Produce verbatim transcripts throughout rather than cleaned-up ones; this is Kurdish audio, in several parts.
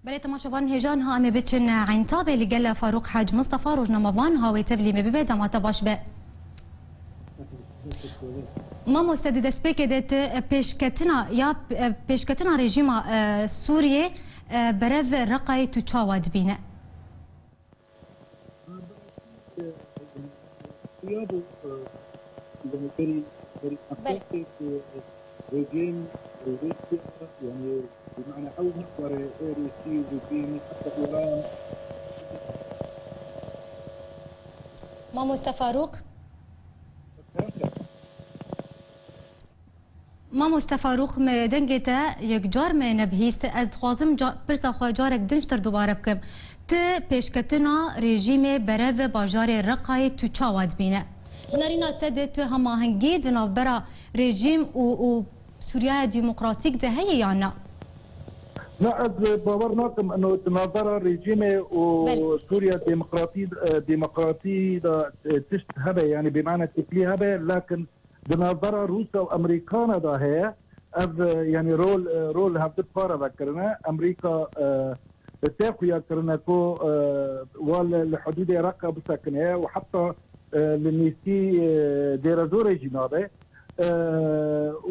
Belê, temaşevan hêja, niha em ê biçin Entabê li gel Farûq Hec Mistefa, rojnamevan, ha wê tevlî me bibe, dema te baş be. Mamoste, di destpêkê de tu, e, pêşketina ya, e, pêşketina rejîma, e, Sûriyê, e, berev Reqayê tu çawa dibîne? Ya bu, e, yani beri, beri Belê. Rejîm, e, Rûsya, yani, bimane ew were êrî sî rejîm, heta Îran. Mamoste Farûq? Mamoste Farûq, me dengê te yek car me nebihîst. Ez dixwazim ca-, pirsa xwe carek din ji te re dubare bikim. Tu pêşketina rejîmê berev bajarê Reqayê tu çawa dibîne? Di nerîna te de tu hemahengî di navbera rejîm û, û Sûriyaya Demokratîk de heye yan na? Na, ez bawer nakim ino di navbera rejîmê û Belê. Sûriya Demokratî, e, Demokratî de, e, tişt hebe, yani bimane têkilî hebe, lakin di navbera Rûsya û Amerîkana de heye. Ev, e, yani rol, e, rol hevdu para vekirine. Amerîka, e, tê xuya kirine ku, e, wa li, li hudûdê Reqa bisekine û heta, e, li nêzî, e, Dêrezorê jî nabe. E,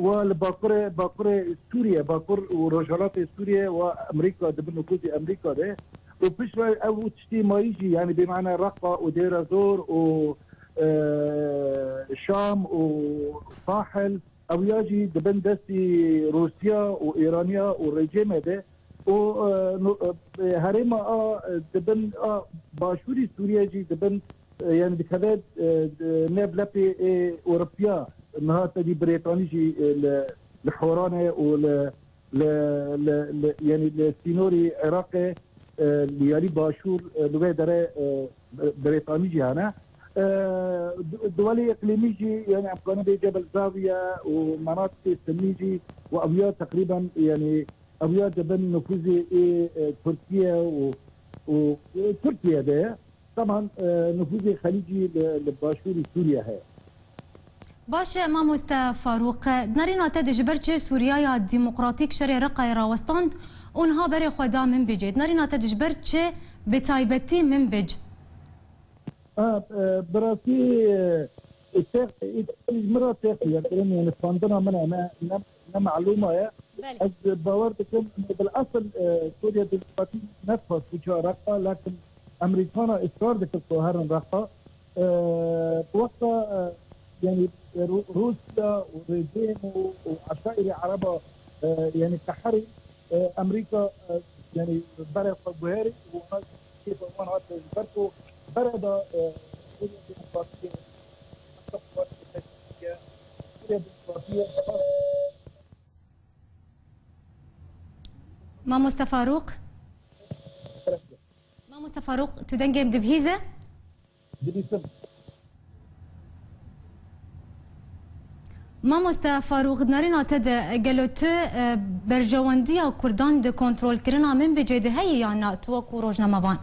wa li bakurê, bakurê Sûriye, bakur û rojhelatê Sûriye wa Amerîka dibin nufûzê Amerîka de. Û piştre ew tiştê mayî jî, yani bimane Reqa û Dêrezor û, e, Şam û Sahil, ew ya jî dibin destî Rûsya û Îraniya û rejîmê de. Û, e, no, e, herêma a, e, dibin a başûrî Sûriye jî dibin, e, yani dikeve, e, di nav lepê ê Ewropiya, niha tevî Brêtanî jî, e, li, li Horanê û li, li, li, li, yani li sînorî Iraqê, e, li yarî başûr, e, li wê derê, e, Brêtanî jî hene. E, du-, duwelê îqlîmî jî, yani em kanin bê Cebel Zawiye û menatîkê Sinnî jî û ew ya teqrîben, yani ew ya dibin nufûzê ê, e, Tirkiye û, û, e, Tirkiye de ye. Teban, e, nufûzê Xelîcî li, li başûrî Sûriye heye. Baş e, mamoste Farûq, di nerîna te de ji ber çi Sûriyaya Demokratîk şerê Reqayê rawestand û niha berê xwe da Minbicê? Di nerîna te de ji ber çi bi taybetî Minbic? A, e, bi rastî, e, tê-, î-, ji min re tê xuyakirin, yani xwendina min e, ne, ne, ne melûma ye. Belê. Ez bawer dikim, bil esil, e, Sûriya Demokratîk nedixwest biçe Reqa, lakin Amerîkana israr dikir ku herin Reqa. E, bi wexta, e, yani, Rû-, Rûsya û rejîm û, û eşaîrê Ereba, e, yani, teherî, e, Amerîka, e, yani, berê xwe guherî û wana kêfa wan hat ji ber ku berê da, e, Sûriya Demokratîk, Sûriya Demokratîk, Mamoste Farûq? Mamoste Farûq, tu dengê min dibihîze? Dibîsim. Mamoste Farûq, di nerîna te de gelo tu, e, berjewendiya Kurdan di kontrolkirina Minbicê de heye yan na, tu wekû rojnamevan?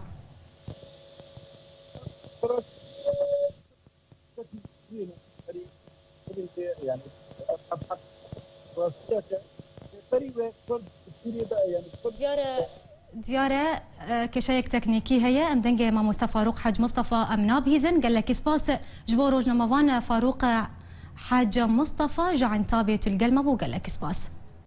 Diyar e, diyar e, e, kêşeyek teknîkî heye. Em dengê mamoste Farûq Hec Mistefa em nabihîzin. Gelekî spas ji bo rojnamevan Farûq Hec Mistefa ji Entabê tu li gel me bû. Gelekî spas.